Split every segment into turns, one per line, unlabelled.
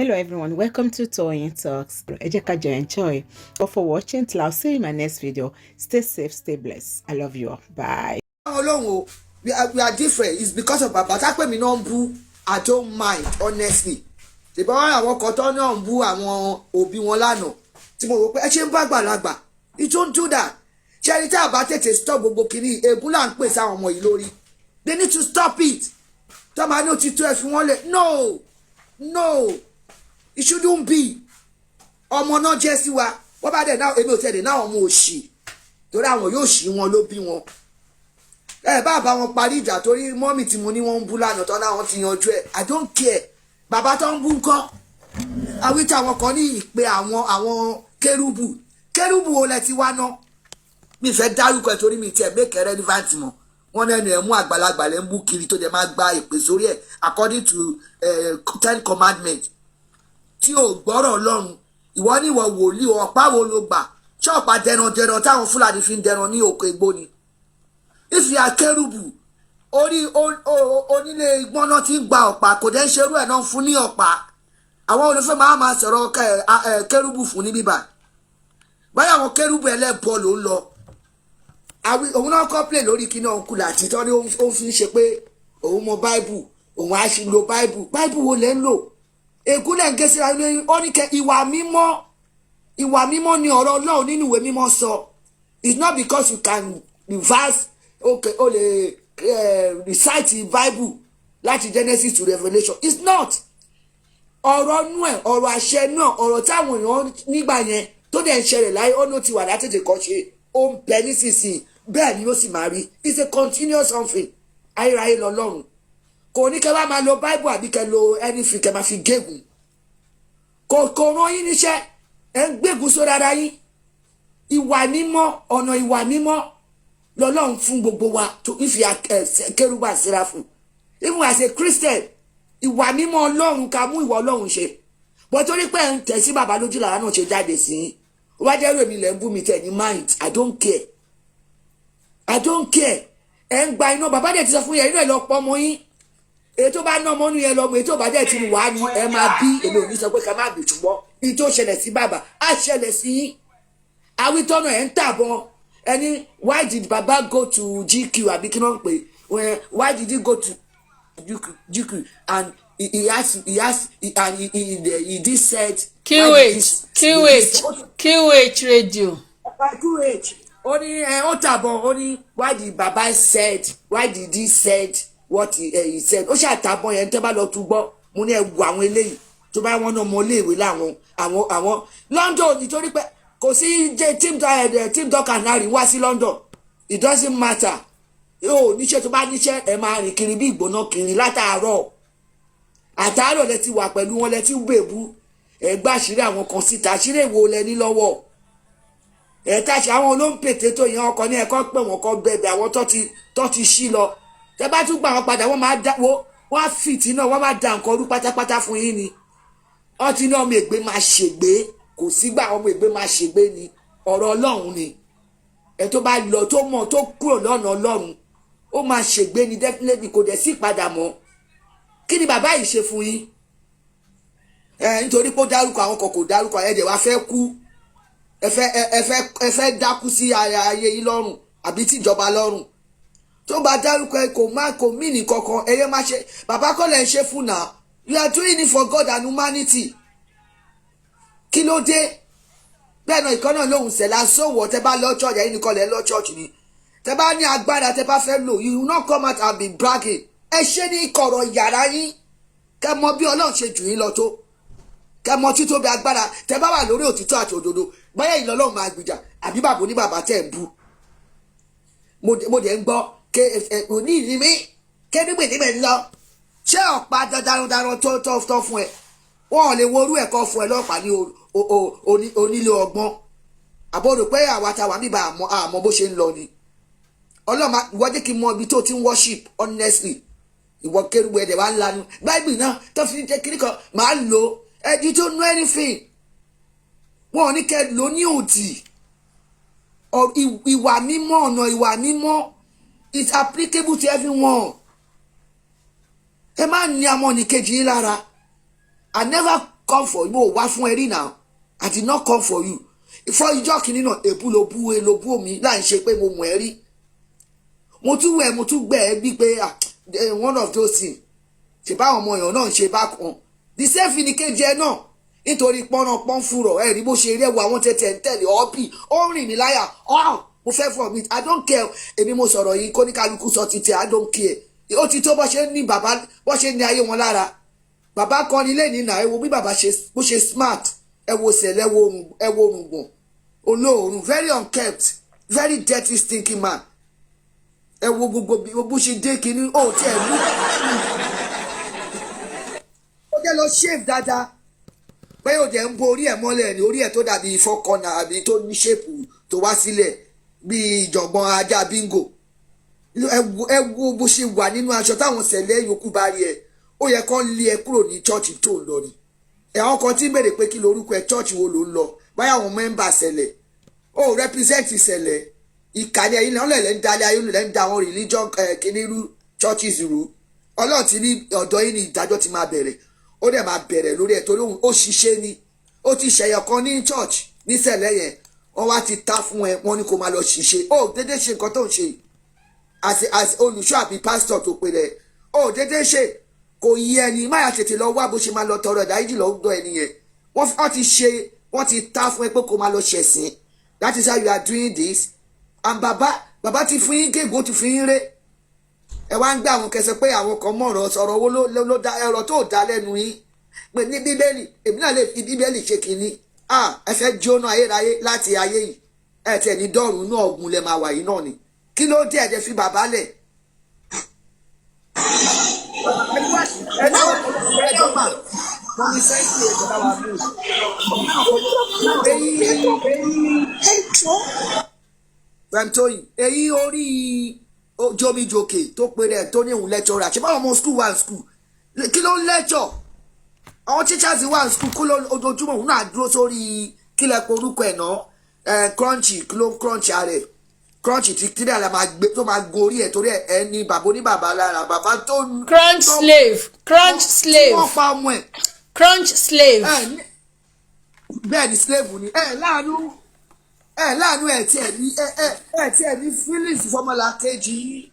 Hello everyone, welcome to Toyeen Talks. Ẹ jẹ́ ká jọ enjoy. But for watching till I'll see you in my next video. Stay safe, stay blessed. I love you all. Bye.
Ọlọ́run o, we are different. It's because of bàbá tápẹ́ mi náà ń bú. I don't mind, honestly. Ṣùgbọ́n àwọn kan tó náà ń bú àwọn òbí wọn lánàá tí mo rò pé ẹ ṣe ń bá gbàlagbà, you don't do that. Ṣé ẹni tí a bá tètè stop gbogbo kìíní, ègún là ń pè sáwọn ọmọ yìí lórí. They need to stop it. Tó máa ní òtítọ́, ẹ fi wọ́n lẹ̀. No, no, it shouldn't be. Ọmọ náà jẹ́ sí wa. Wọ́n bá dẹ̀ náà, èmi ò tẹ̀lé náà, ọmọ òṣì, torí àwọn yóò ṣí wọn ló bí wọn. Ẹ bá bá wọn parí ìjà, torí mummy tí mo ní wọ́n ń bú lánàá tán náà, wọ́n ti yanjú ẹ̀. I don't care. Bàbá tó ń bú ńkọ́? Àwítí àwọn kan ní ìpè àwọn kérúbù. Kérúbù wo lẹ ti wá ná? Mi fẹ́ dárúkọ ẹ̀ torí mi tiẹ̀ make it relevant mọ́. Wọ́n lẹ́nu ẹ̀ mú, àgbàlagbà lẹ́ ń bú kiri tó dẹ̀ máa gba ìpè sórí ẹ̀ according to Ten Commandment, tí ò gbọ́rọ̀ Ọlọ́run. Ìwọ ní ìwọ wòlíì, ọ̀pá wo ló gbà? Ṣọ́ọ̀pá dẹran táwọn Fúlàní fi ń dẹran ní òkè igbó ni. If you are kérúbù, orí onílé igbọ́n náà ti ń gba ọ̀pá, kò dẹ́ ń ṣerú ẹ̀ náà fún ní ọ̀pá. Àwọn olùfẹ́ máa sọ̀rọ̀ kérúbù fún ní bíbà báyà. Àwọn kérúbù ẹlẹ́bọ ló ń lọ. Òun náà complain lórí kíní ọ̀nkú àti tọ́ ni ó fi ń ṣe pé òun mọ Bible, òun á ṣe lo Bible. Bible wo lẹ́ ń lò? Ègún lẹ́ ń gé síra ní. Ó ní kẹ ìwà mímọ́, ìwà mímọ́ ni ọ̀rọ̀ Ọlọ́run nínú ìwé mímọ́ sọ. It's not because you can reverse, okay, o lè recite Bible láti Genesis to Revelation. It's not ọ̀rọ̀ nú ẹ̀, ọ̀rọ̀ àṣẹ náà, ọ̀rọ̀ táwọn èèyàn nígbà yẹn tó dẹ̀ ń ṣẹlẹ̀ láyé. Ó ló ti wà látètè kọ́ ṣe, ó ń bẹ nísinsìnyí, bẹ́ẹ̀ ni ó sì máa rí. It's a continuous something. Ayérayé lọ́lọ́run. Kò ní kẹ́ bá máa lo Bible àbí kẹ́ lo anything kẹ́ máa fi gégùn. Kò rán yín níṣẹ́. Ẹ̀ ń gbégùn sórí ara yín. Ìwà mímọ́, ọ̀nà ìwà mímọ́ lọ́lọ́run fún gbogbo wa to if you are kérúbà séráfù, even as a Christian, ìwà mímọ́ Ọlọ́run, ká mú ìwà Ọlọ́run ṣe bọ́. Torí pé ẹ̀ ń tẹ̀ sí bàbá lójú làwọn náà ṣe jáde sí i. Ó bá jẹ́ rèmi lẹ́ ń bú mi, tẹ̀ ní mind. I don't care, I don't care. Ẹ̀ ń gba iná. Bàbá dẹ̀ ti sọ fún yẹn, inú ẹ̀ lọ pọ́ ọmọ yín. Èyí tó bá ná ọmọ nù yẹn lọ mọ, èyí tó bá dẹ̀ ti wà ní ẹ máa bí. Èmi ò ní sọ pé ká má bì, ṣùgbọ́n ní tó ṣẹlẹ̀ sí bàbá á ṣẹlẹ̀ sí yín. Awítọ́nà ẹ̀ ń tàbọn ẹni. Why did baba go to GQ, àbí kí wọ́n ń pè? Why did he go to GQ and he has and he did said.
QH, QH, QH radio.
QH. Ó ní ẹ ó tàbọn. Ó ní why did baba said, why did he said what he said? Ó ṣàtàbọn yẹn. Tẹ́ bá lọ tún gbọ́, mo ní ẹ wo àwọn eléyìí tó bá wọn náà mọ iléèwé láwọn àwọn London, nítorí pé kò sí team dog and harry wá sí London. It doesn't matter. Yóò níṣẹ́ tó bá níṣẹ́, ẹ máa rìn kiri bí ìgbóná kiri látàárọ̀. Àtàárọ̀ lẹ ti wà pẹ̀lú wọn, lẹ ti ń bèbú. Ẹ gbá àṣírí àwọn kan síta. Àṣírí èwo lẹ ní lọ́wọ́ ẹ táṣe? Àwọn olóńpètè tó yẹn ọkọ ní ẹ̀kọ́ pé wọ́n kọ́ bẹ̀bẹ̀ àwọn tó ti ṣí lọ. Tẹ bá tún gbà wọn padà, wọ́n máa dá wọ́n á fìtì náà, wọ́n máa da nǹkan rú pátápátá fún yín ni. Wọ́n ti ní ọmọ ègbé máa ṣègbé, kò sígbà ọmọ ègbé máa ṣègbé ni. Ọ̀rọ̀ Ọlọ́run ni. Ẹ tó bá lọ, tó mọ̀, tó kúrò lọ́nà Ọlọ́run, ó máa ṣègbé ni definitely, kò dẹ̀ sí ìpadà mọ́. Kí ni bàbá yìí ṣe fún yín? Ẹ nítorí pé ó dárúkọ àwọn kan, kò dárúkọ ẹ, dẹ̀ wá fẹ́ kú. Ẹ fẹ́ dákú sí ayé yín lọ́rùn àbí tìjọba lọ́rùn. Tó bá dárúkọ ẹ, kò má kò mí ní kankan. Ẹyẹ má ṣe bàbá kọ́ lẹ̀ ń ṣe fún náà. You are doing it for God and humanity. Kí ló dé? Bẹ́ẹ̀ náà ìkan náà lóhùn sẹ̀lá sọ̀wọ́. Tẹ́ bá lọ church, ẹ̀yin nìkan lẹ̀ lọ church ni. Tẹ́ bá ní agbára, tẹ́ bá fẹ́ lò, you will not come out and be bragging. Ẹ ṣe ní kọ̀rọ̀ yàrá yín, kẹ́ mọ bí Ọlọ́run ṣe jù yín lọ tó, kẹ́ mọ títóbi agbára. Tẹ́ bá wà lórí òtítọ́ àti òdodo, báyà ìlọ Ọlọ́run máa gbìjà àbí bàbá oní bàbá tẹ̀ ń bú. Mo dẹ̀ ń gbọ́ ké ẹ òní ìní mi kérégbè níbẹ̀ ń lọ. Ṣé ọ̀pá darandaran tó fún ẹ, wọn ò lè worú ẹ̀kọ́ fún ẹ lọ́pàá ní onílé ọgbọ́n àbọ̀rò pé àwa ta wà níbà àmọ́ bó ṣe ń lọ ni. Ọlọ́mà, ìwọ jẹ́ kí n mọ ibi tó ti ń worship honestly. Ìwọ kérúbù, ẹ̀dẹ̀ wá ń lanu báìbì náà tó fi ń jẹ́ kíní kan máa lò ẹ. You don't know anything. Wọn ò ní kẹ́ lò ní òdì. Ìwà mímọ́, ọ̀nà ìwà mímọ́ is applicable to everyone. Ẹ má ní amọ̀nìkejì yín lára. I never come for you. Mo wá fún ẹ rí now. I did not come for you. Fọ ìjọ kìíní náà, èbú ló bú e, ló bú mi láì ṣe pé mo mọ̀ ẹ́ rí. Mo tún wẹ̀, mo tún gbẹ̀ ẹ́ bí pé, ah, one of those things ṣe báwọn ọmọ èèyàn náà ń ṣe bákan. The same thing ni kejì ẹ náà, nítorí pọ́nrán pọ́n fúrọ̀ ẹ rí bó ṣe rí. Ẹ̀wọ̀ àwọn tẹ̀tẹ̀ ń tẹ̀lé ọ́pì, ó ń rìn ní láyà ọ́. Mo fẹ́ fọ̀ mi, I don't care. Èmi mo sọ̀rọ̀ yìí, kó ní kálukú sọ títí. I don't care. Ó ti tó bó ṣe ń ní bàbá, bó ṣe ń ní ayé wọn lára. Bàbá kọ́ni lẹ́ni náà. Ẹ wo bí bàbá ṣe, bó ṣe smart. Ẹ wo sẹ̀lẹ̀, ẹ wo òrùngbọ̀n olóòórùn, very unkempt, very dirty, stinking man. Ẹ wo gbogbo bó ṣe dé kínní. Ó tiẹ̀ mú ó jẹ́ lọ shave dáadáa, pé ó jẹ́ ń bo orí ẹ̀ mọ́lẹ̀ ní orí ẹ̀ tó dàbí fọ́kànnà àbí tó ní shape tó wá sílẹ̀ bíi ìjọ̀gbọ̀n ajá bingo. Ẹ wo bó ṣe wà nínú aṣọ. Táwọn sẹ̀lẹ̀ yòókù bá rí ẹ, ó yẹ kó lé ẹ kúrò ní church tó ń lọ ni. Àwọn kan tí ń béèrè pé kí lorúkọ ẹ, church wo ló ń lọ báyà, àwọn member sẹ̀lẹ̀ ó represent sẹ̀lẹ̀. Ìkànnì ẹ̀yìn náà lẹ̀ ń dalẹ̀ ayé, lẹ̀ ń da àwọn religion kìíní rú, churches rú. Ọlọ́run ti ní ọ̀dọ̀ yìí ní ìdájọ́ ti máa bẹ̀rẹ̀. Ó dẹ̀ máa bẹ̀rẹ̀ lórí ẹ̀, torí ó ṣiṣẹ́ ni. Ó ti ṣẹ̀yọ̀ kan ní church nísẹ̀lẹ̀ yẹn, wọ́n wá ti ta fún ẹ, wọ́n ní kó máa lọ ṣiṣẹ́. Ó dédé ṣe nǹkan tó ń ṣe as olùṣọ́ àbí pastor tó pe rẹ̀. Ó dédé ṣe, kò yí ẹni má yà tètè lọ wá bó ṣe máa lọ tọrọ ìdáríjì lọ́dọ̀ ẹni yẹn. Wọ́n ti ṣe, wọ́n ti ta fún ẹ pé kó máa lọ ṣẹ̀sìn. That is how you are doing this. And bàbá, bàbá ti fún yín gégùn, ó ti fún yín ré. Ẹ wá ń gbé àwọn kẹsẹ pé àwọn kan mọ̀rọ̀ sọ̀rọ̀ owó ló dá ẹ̀rọ tó dá lẹ́nu yín pé ní Bíbélì. Èmi náà lè fi Bíbélì ṣe kínní. Ah, ẹ fẹ́ jóná ayérayé láti ayé yìí. Ẹ tiẹ̀ ní dọ́rùn náà, ọ̀gùn lẹ máa wà yìí náà ni. Kí ló dé? Ẹ̀jẹ̀ fi bàbá lẹ̀. Ẹjọ́ mà mo ní sẹ́ńtì ẹ̀jẹ̀ bá wa mú èyí Fẹ́ntóyìn, èyí orí jomijoke tó pe rẹ̀ tó ní òun lecturer. Ṣé báwọn ọmọ school wà ní school, kí ló ń lecture? Àwọn teachers wà ní school, kó ló ojoojúmọ́ òun náà dúró sórí kílẹ̀ pé orúkọ ẹ̀ náà, crunchy. Kí ló ń crunch ara ẹ̀? Crunch ti tí àlà máa gbé tó máa gorí ẹ̀, torí ẹ̀ ní bàbá oníbàbá lára bàbá tó.
Crunch slave, crunch slave.
Wọ́n pa ọmọ ẹ̀.
Crunch slave.
Bẹ́ẹ̀ ni, slave ni ẹ. Láàánú ẹ, láàánú ẹ tiẹ̀ ní ẹ ẹ ẹ tiẹ̀ ní feelings fọmọlá kejì yìí.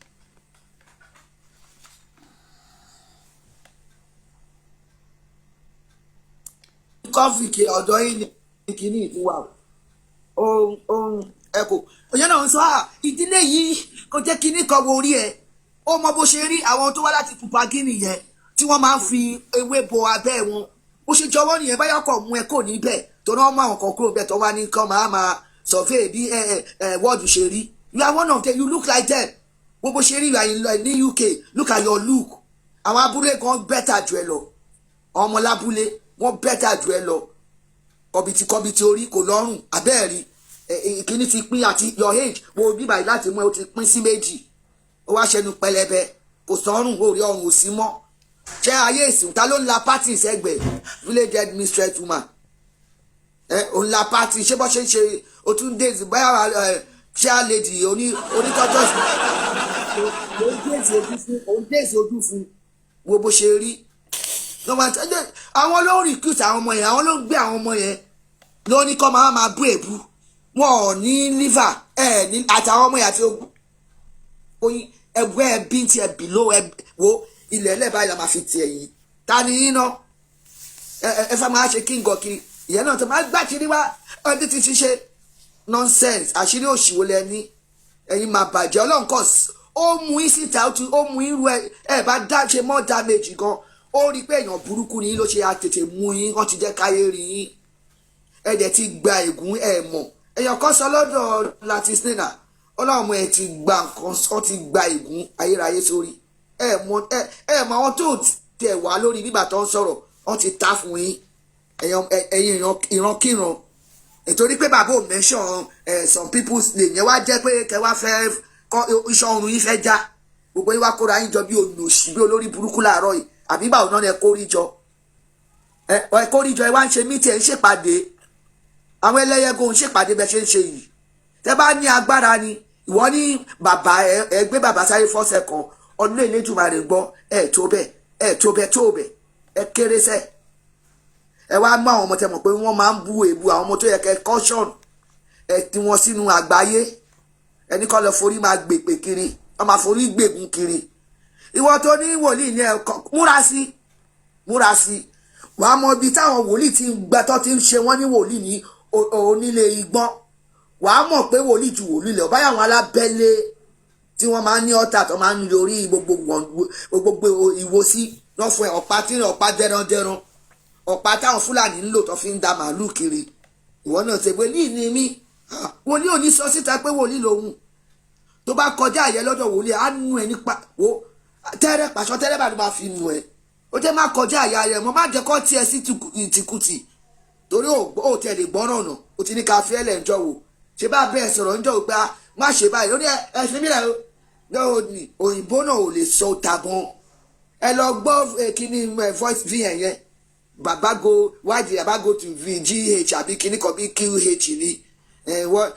Kọ́fì ọ̀dọ́ yìí ní kínní ìfúnwà ohun ẹ kò òyìn náà ń sọ à ìdílé yìí kò jẹ́ kínní kan wo orí ẹ̀. Ó mọ bó ṣe rí àwọn tó wá láti Pupa Guinea yẹn tí wọ́n máa ń fi ewé bo abẹ́ wọn. Ó ṣe jọwọ́ nìyẹn, báyọ̀ kọ̀ mú ẹ kò ní bẹ́ẹ̀ tó náà mú àwọn kan kúrò bẹ́ẹ̀ tó wá ní kán máa máa survey bí ẹ ẹ wọ́ọ̀dù ṣe rí. You are one of them. You look like them. Bó ṣe rí, you are in ní UK. Look at your look. Àwọn abúlé kan better jù ẹ lọ. Ọmọ lábúlé wọ́n better jù ẹ lọ. Kọ̀bìtì kọ̀bìtì, orí kò lọ́rùn abẹ́ẹ̀rí. Ìkíní ti pín àti your age. Wo bíbá yìí láti mú ẹ, ó ti pín sí méjì. Ó wá ṣẹnu pẹlẹbẹ, kò sọ́rùn, orí ọrùn ò sí mọ́. Ṣé ayé ìsìn ta ló ń la party sẹ́gbẹ̀ẹ́ village head woman ẹ? Ò ń la party. Ṣé bọ́ ṣe ń ṣe o tún dé báyà ẹ chair lady onítọ́jọ́ ó ń dèsì ojú fún. Wo bó ṣe rí. Àwọn ló ń recruit àwọn ọmọ yẹn, àwọn ló ń gbé àwọn ọmọ yẹn ló ní kọ́ máa máa bú èbú. Wọn ò ní liver ẹ ní àtàwọn ọmọ yẹn àti oyin ẹgbẹ́ ẹ bí ti ẹ bìló ẹ. Wo ilẹ̀ ẹlẹ́bàá yìí la máa fi tiẹ̀ yìí. Ta ni yín náà? Ẹ fẹ́ máa ṣe kí n gọ̀ kiri ìyẹn náà tó máa gbà kiri wá ẹbí ti ṣiṣẹ́ nonsense. Àṣírí òṣìwò lẹ ní ẹ̀yin máa bàjẹ́. Ọlọ́run kọ̀ ó mú yín síta, ó mú yín ru ẹ. Ẹ bá dá ṣe more damage gan. Ó rí i pé èèyàn burúkú ni yín ló ṣe àtètè mú yín. Wọ́n ti jẹ́ káyé rí yín. Ẹ dẹ̀ ti gba ègún ẹ mọ̀. Èèyàn kan sọ lọ́dọ̀ láti sinna, ọlọ́run ẹ ti gba nǹkan, wọ́n ti gba ègún ayérayé sórí ẹ. Mọ̀ ẹ mọ̀ àwọn tó tẹ̀ wá lórí bíbà tó ń sọ̀rọ̀, wọ́n ti ta fún yín, ẹ̀yin ìrankíran. Nítorí pé bàbá ò mention some people's name yẹn, wá jẹ́ pé kẹ wá fẹ́ kọ́ iṣan ọrùn yín fẹ́ já. Gbogbo yín wá kóra yín jọ bí olùsí, bí olórí burúkú láàárọ̀ yìí. Àbí báwo náà ẹ kórí jọ? Ẹ kórí jọ, ẹ wá ń ṣe mítì, ẹ ń ṣèpàdé. Àwọn ẹlẹ́yẹgò ń ṣèpàdé bẹ́ẹ̀ ṣe ń ṣe yìí. Tẹ bá ní agbára ni ìwọ ní bàbá ẹ gbé bàbá sáré fọ́sẹ̀ kan. Ọdún Elédùmarè gbọ́. Ẹ tó bẹ́ẹ̀, ẹ tó bẹ́ẹ̀, tó bẹ́ẹ̀, ẹ kéré sẹ́ẹ̀. Ẹ wá mú àwọn ọmọ tẹ mọ̀ pé wọ́n máa ń bú èébú, àwọn ọmọ tó yẹ kẹ́ caution ẹ tí wọ́n sínú àgbáyé. Ẹni kọ́ lọ forí máa gbèpè kiri, wọ́n máa forí gbègùn kiri. Ìwọ tó ní wòlíì ní ẹ, múra sí, múra sí. Wàá mọ ibi táwọn wòlíì ti ń gbẹ tó ti ń ṣe wọ́n ní wòlíì ní onílé igbọ́n. Wàá mọ̀ pé wòlíì ju wòlíì lọ. Báyà àwọn alábẹ́lé tí wọ́n máa ń ní ọ̀tà tó máa ń lórí gbogbo ìwòsí wọ́n fún ẹ, ọ̀pá tí ọ̀pá dẹrandẹran, ọ̀pá táwọn Fúlàní ń lò tó fi ń da màálù kiri. Ìwọ náà ṣe wòlíì ni mí. Wòlíì ò ní sọ síta pé wòlíì lòun. Tó bá kọjá àyẹ lọ́dọ̀ wòlíì, á nù ẹ nípa wo tẹ́rẹ́ pàṣọ tẹ́rẹ́ bá ló máa fi nù ẹ. Ó jẹ́ má kọjá àyà rẹ̀ mọ́, má jẹ́ kó tiẹ̀ sí ìtìkùtì, torí ó tiẹ̀ lè gbọ́ràn ọ̀nà. Ó ti ní ká fi ẹlẹ̀ ń jọ wò ṣe bá bẹ́ẹ̀ sọ̀rọ̀ ń jọ wò pé má ṣe báyìí. Ó ní ẹ fi mí lẹ̀ o. Òyìnbó náà ò lè sọ tàbọn. Ẹ lọ gbọ́ kíní voice vn yẹn. Bàbá go, why did bàbá go to VGH àbí kíní kan bí QH ni?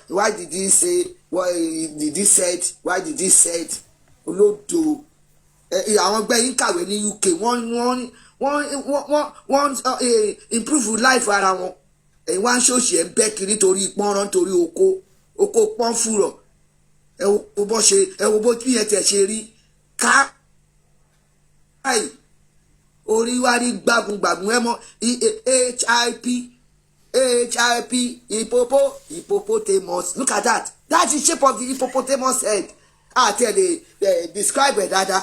Why did he say what did he said? Why did he said? Olódo. Àwọn ẹgbẹ́ yín kàwé ní UK, wọ́n improve life ara wọn. Ẹ̀yin wá ń ṣòṣì, ẹ̀ ń bẹ́ kiri torí pọ́nrán, torí oko oko pọ́n fúrọ̀. Ẹ wo bó ṣe, ẹ wo bó bí yẹn tẹ̀ ṣe rí káì. Orí wá rí gbàgùngbàgùn. Ẹ mọ hip hip hippopotamus. Look at that, that's the shape of the hippopotamus head. Àti ẹ lè describe ẹ dáadáa.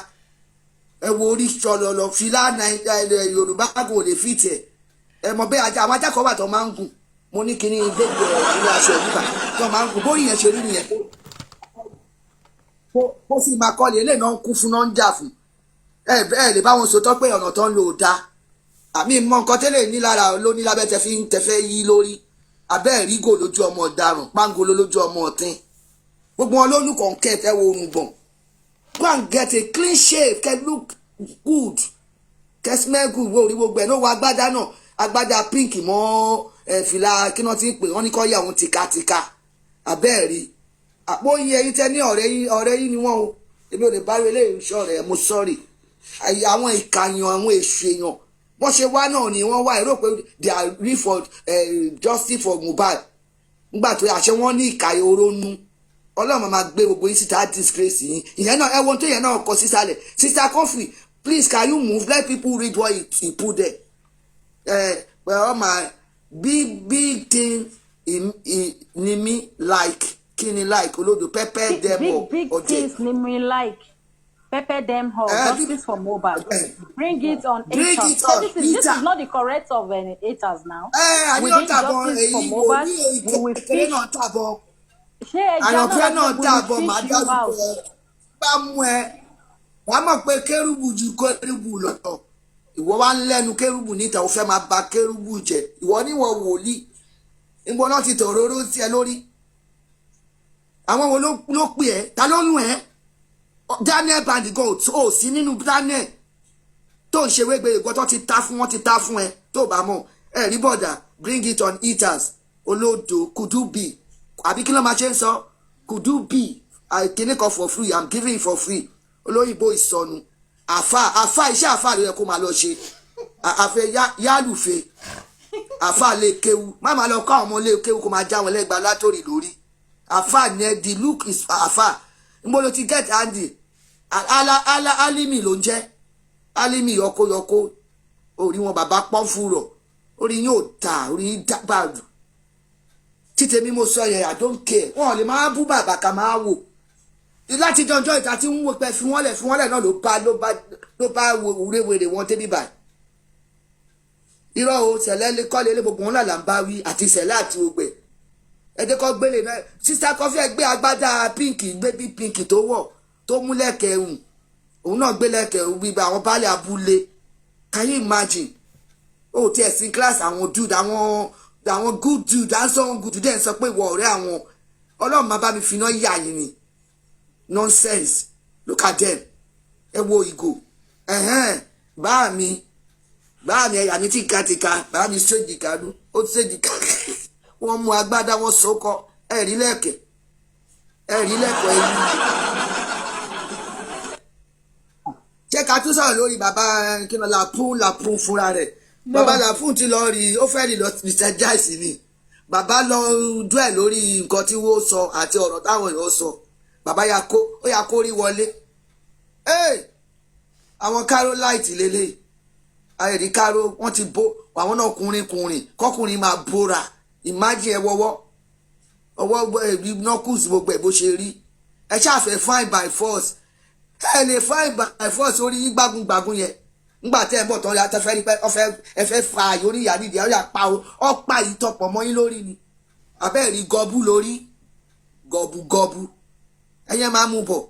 Ẹ wo orí sọlọlọ fìlà Yorùbá kò lè fi tiẹ̀. Ẹ mọ bẹ́ẹ̀, ajá, àwọn ajá kan wà tó máa ń gùn. Mo ní kíní gbogbo ẹ̀ nínú aṣọ ìdíbà tó máa ń gùn. Bóyá yẹn ṣe rí nìyẹn. Kó sì máa kọ́lé eléyìí náà ń kú fún náà, ń jà fún ẹ. Ẹ lè bá wọn sọtọ́ pé ọ̀nà tó ń lò ó dáa. Àmì mọ nǹkan tẹ́lẹ̀ ní lára ló ní lábẹ́ tẹ fi ń tẹfẹ́ yí lórí abẹ́ ìrígò lójú ọmọ ọ̀daràn, pangolo lójú ọmọ ọ̀tìn. Gbogbo wọn ló look unkept. Ẹ wo orun gbọ̀n. Go and get a clean shave, kẹ look good, kẹ smell good. Wo orí gbogbo ẹ̀ ló wọ agbádá náà, agbádá pink mọ́ ẹ, fìlà kí wọ́n ti ń pè wọ́n ní kọ́ yà wọ́n tìkatìka. Abẹ́ rí àpò yín. Ẹ̀yin tẹ́ ní ọ̀rẹ́ yín, ọ̀rẹ́ yín ni wọ́n o. Èmi ò lè bá rí eléyìí ṣọ̀rẹ́. Mo sorry. Àwọn ìkànnìyàn, àwọn èṣù èèyàn, bọ́n ṣe wá náà ni wọ́n wá èrò pé they are real for justice for Mohbad. Nígbà tó àṣẹ wọn ní ìkà orónú, Ọlọ́run máa gbé gbogbo yín síta, disgrace yín. Ìyẹn náà, ẹ wo ohun tó yẹn náà kọ sísàlẹ̀. Sister Comfy, please, can you move? Let people read what he put there. Well, my big big thing ni mi like, kí ni like, olódò pepper them
big
up.
Big
Ọjẹ
things ni mi like, pepper them up. Justice for Mohbad, bring it on.
Bring
Haters
it
so
on,
this is this
Peter.
is not the correct of haters now.
Ẹ àní
We
ó
need
tàbọn
justice for
èyí
Mohbad.
wòlíì
We will
kékeré
fish
náà tàbọn.
Ṣé ẹja
Àyànfẹ́
náà
náà
we will
tàbọn, màá
fish you
dárúkọ
out.
ẹ. Bá mú ẹ, wàá mọ̀ pé kérúbù ju kérúbù lọ. Ìwọ wá ń lẹ́nu kérúbù níta, ó fẹ́ máa ba kérúbù jẹ. Ìwọ níwọ̀ wòlíì níbo náà ti tọ̀ róró sí ẹ lórí? Àwọn wo ló pè ẹ́? Ta ló nù ẹ́? Daniel Bandigo ò sí nínú Daniel tó ń ṣe wégbé. Ìgbọ́ tó ti ta fún wọn, ti ta fún ẹ tó bá mọ̀ ẹ rí bọ̀dà. Bring it on, eaters. Olódo. Could you be, àbí kí ló máa ṣe ń sọ? Could you be kíní kan for free? I'm giving it for free. Olóyìnbó ìsọnù. Àfa, àfa, iṣẹ́ àfa ló yẹ kó máa lọ ṣe. Àfẹ yálùfẹ́ àfa lè kéwu, má máa lọ kọ́ àwọn ọmọ lè kéwu, kó máa já wọn lẹ́gbàá látòrí lórí. Àfa ní ẹ, the look is àfa. Níbo ló ti get handy? Ala ala alimi ló ń jẹ́ alimi yọkóyọkó. Orí wọn bàbá pọ́n fúrọ̀. Orí yín ò ta, orí yín dábàdù. Títẹ̀mí mo sọ yẹn, I don't care. Wọn ò lè máa bú bàbá ká máa wò láti jọjọ́ ìta tí ń wò pé fi wọ́n lẹ̀, fi wọ́n lẹ̀ náà ló bá wúrewèrè wọn débi báyìí. Irọ́ o, sẹ̀lẹ̀ kọ́lé ilé gbogbo wọn là ń bá wí, àti sẹ̀lẹ̀ àti ògbẹ̀. Ẹ jẹ́ kó gbélé náà. Sister Comfy, gbé agbádá pink, gbé bí pink tó wọ̀ tó mú lẹ́kẹ̀ẹ́hùn, òun náà gbé lẹ́kẹ̀ẹ́hùn bíbá àwọn baálé abúlé. Can you imagine? Ó tiẹ̀ sí class àwọn dude, àwọn good dude, handsome good dude. Ẹ̀ ń sọ pé ìwọ ọ̀rẹ́ àwọn. Ọlọ́run máa bá mi finá yà yín ni. Nonsense. Look at them. Ẹ wo ìgò. Ẹ̀hẹ́n, bá mi, bá mi, ẹ̀yà mi tìkatìka. Bá mi ṣèjìká lú, ó ṣèjìká. Wọ́n mú agbádá wọn sókọ. Ẹ̀rí lẹ́kẹ̀, ẹ̀rí lẹ́kọ̀ọ́ ẹ̀yìn. Ṣé ká tún sọ̀rọ̀ lórí bàbá kí ló làpún làpún fúnra rẹ̀?
No.
Bàbá Làfún ti lọ rí, ó fẹ́ rí lọ strategize ni. Bàbá lọ dúẹ̀ lórí nǹkan tí wọ́n sọ àti ọ̀rọ̀ táwọn èèyàn sọ. Bàbá ya kó, ó ya kó rí wọlé. Hey! Àwọn carolite lélẹ̀, àyẹ̀dí caro, wọ́n ti bó àwọn náà, kùnrin kùnrin kọkùnrin máa bóra. Imagine, ẹ wọ́wọ́ ọwọ́ ẹ̀rí knuckles, gbogbo ẹ̀ bó ṣe rí. Ẹ ṣáàfẹ́ fine by force, ẹ lè fine by force orí yín gbágungbàgun yẹn. Ńgbà tẹ́ ẹ bọ̀ tán, ya tẹ́ fẹ́ rí pé ọfẹ́ ẹ fẹ́ fa àyè orí ìyá nídìí, ẹ yà pa ọ̀pá yìí tọpọ̀ mọ́ yín lórí ni. Abẹ́ẹ̀rí gọbú lórí gọbú gọbú, ẹ̀yẹ́ máa mú bọ̀.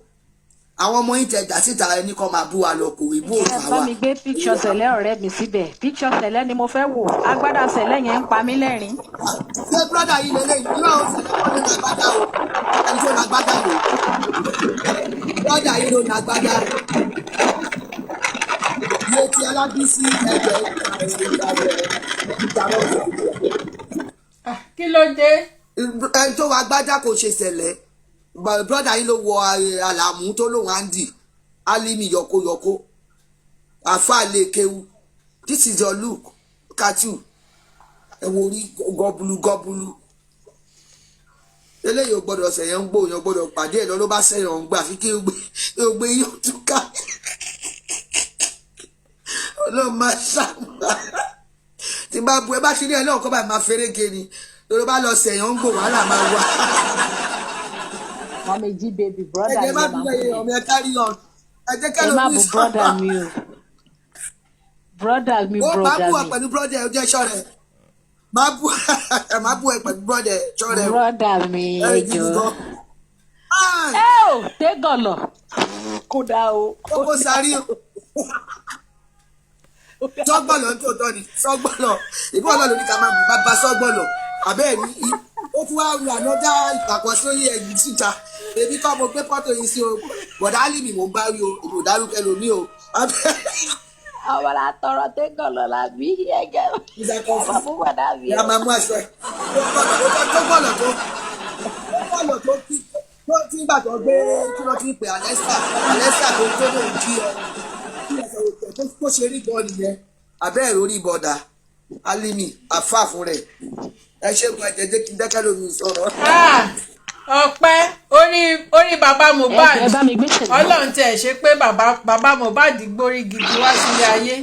Àwọn ọmọ yín tẹ dà síta, ẹni kan máa bú wa lọ, kò ìbú
Ẹ
òkà
bá
wa.
mi gbé picture sẹ̀lẹ̀ ọ̀rẹ́ mi síbẹ̀. Picture sẹ̀lẹ̀ ni mo fẹ́ wò. Agbádá sẹ̀lẹ̀ yẹn ń pa mí lẹ́rìn.
Ṣé brother yìí lélẹ́yìn? Irú àwọn sẹ̀lẹ̀ kọ́ ló nàgbádá o. Ẹni tó nàgbádá o, brother yìí ló nàgbádá. Iye tí Alábísí ẹgbẹ́.
Ah, kí ló dé?
Ẹni tó wà gbádá kò ṣe sẹ̀lẹ̀. Brother yìí ló wọ àlàmú tó lóun Andy Alimi yọkóyọkó àfa lè kéwu. This is your look. Look at you. Ẹ wo orí gọbulu gọbulu. Eléyìí ò gbọdọ̀ sẹ̀yẹ̀ ń gbó yẹn, gbọdọ̀ pàdé ẹ̀ lọ ló bá sẹ̀yẹ̀ ń gbà fi kí o gbé yóò túká. Ọlọ́run máa ṣàmùlà tí bá bu ẹ bá ṣe ní ẹ náà kọ́ báyìí, máa ferege ni. Lórí bá lọ sẹ̀yẹ̀ ń gbò, wàhálà máa wà.
Mummy G baby, brother
Ẹ
mi
má
ló máa
bí
bú
ẹyẹ
yẹn.
ọmọ ẹ carry on. Ẹ jẹ́
Ẹ
kẹ́lò
má
mi
bu
sọ.
brother mi o. Brother mi,
Ó máa
brother
bú ẹ
mi.
pẹ̀lú brother ẹ, ó jẹ́ ṣọ́rẹ́. Máa bú ẹ pẹ̀lú brother ẹ, ṣọ́rẹ́ o.
Brother mi,
Ẹ
ẹ
gidi
jọ̀ọ́.
gan. Ah,
Ẹ ò tégọ̀lọ̀. Kódà o.
Kókó sáré o. Sọ́gbọ̀lọ̀ ń tòótọ́ ni sọ́gbọ̀lọ̀. Ìbọn náà ló ní ká máa bù bàbá sọ́gbọ̀lọ̀. Àbẹ́ẹ̀ ni ó tún wá ru ànádá ìpàkọ́ sórí ẹ̀yìn síta. Èmi kọ́ mo gbé pọ́tò yìí sí o. Bọ̀dá Álìmì mò ń bá rí o, èmi ò dárúkọ ẹlòmíì o. Abẹ́
Àwọn àtọrọ tégọ̀lọ̀ làbí ẹgẹ.
Ìṣàkóso.
Ẹ má bú bọ̀dá mi
Ìyá
o.
máa mú aṣọ ẹ̀. Tó gbọ́dọ̀ tó gbọ́dọ̀ tó kí tó tí gbà tó gbé kí ló ti ń pè Alexa Alexa tó lóun kí ẹ kí ẹ sọ̀rọ̀ tẹ̀ tó ṣe rí gan nìyẹn. Abẹ́ ẹ̀rọ orí bọ̀dà Alimi àfa fún rẹ̀. Ẹ ṣe gan, ẹ̀jẹ̀ jẹ́ kí n dẹ́kẹ́ lómi sọ̀rọ̀.
Ah, ọpẹ́ orí bàbá
Ẹ jọ̀ọ́,
Mohbad.
ẹ bá mi gbé sẹ̀lẹ̀.
Ọlọ́run tẹ̀ ṣe pé bàbá Mohbad gbórí gidi wá sílé ayé,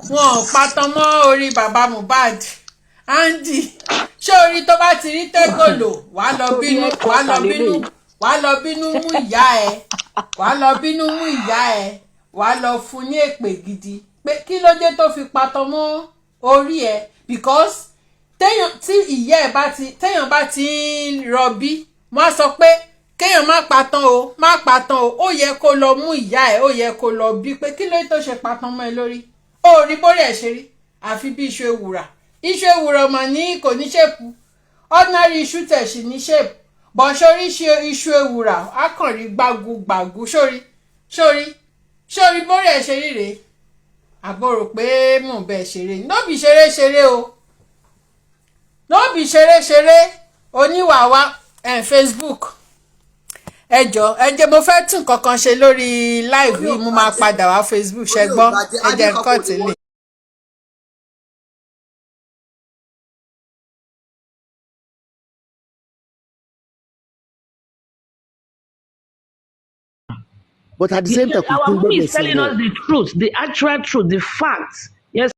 wọn ò patán mọ́ orí bàbá Mohbad. Andy, ṣé orí tó bá ti rí tẹ́gòlò, wàá lọ
Orí
bínú, wàá lọ
headquarter
bínú,
lélẹ́yìí.
wàá lọ bínú mú ìyá ẹ, wàá lọ bínú mú ìyá ẹ, wàá lọ fún ní èpè gidi pé kí ló dé tó fi patán mọ́ orí ẹ, because téèyàn tí ìyá ẹ bá ti, téèyàn bá ti ń rọbí, wọ́n á sọ pé kéèyàn má patán o, má patán o. Ó yẹ kó lọ mú ìyá ẹ, ó yẹ kó lọ bí pé kí ló dé tó ṣe patán mọ́ ẹ lórí. Ó rí bórí ẹ ṣe rí, àfi bí iṣu ewùrà. Iṣu ewùrà mà ní kò ní shape. Ordinary iṣu tẹ̀ sí ní shape bọ̀. Sórí ṣe iṣu ewùrà, á kàn rí gbágugbàgu. Sórí sórí sórí bórí ẹ ṣe rí rèé. Àbò rò pé mò ń bẹ ṣeré? Nóbì ṣeré ṣeré o, nóbì ṣeré ṣeré. Oníwàwá ẹ̀ Facebook, ẹ jọ, ẹ jẹ́ mo fẹ́ tún kankan ṣe lórí live
Orí
yìí.
ò
Mo máa
bàjẹ́.
padà wá Facebook, ṣẹ
Orí ò
gbọ́?
bàjẹ́.
Ẹ jẹ́
Adé kan
nǹkan
kò ní
tẹ́lẹ̀.
wọ́n.
But at the same time,
Our
kò
mommy
gbọ́dọ̀
is telling
sọ̀rọ̀.
us the truth, the actual truth, the facts.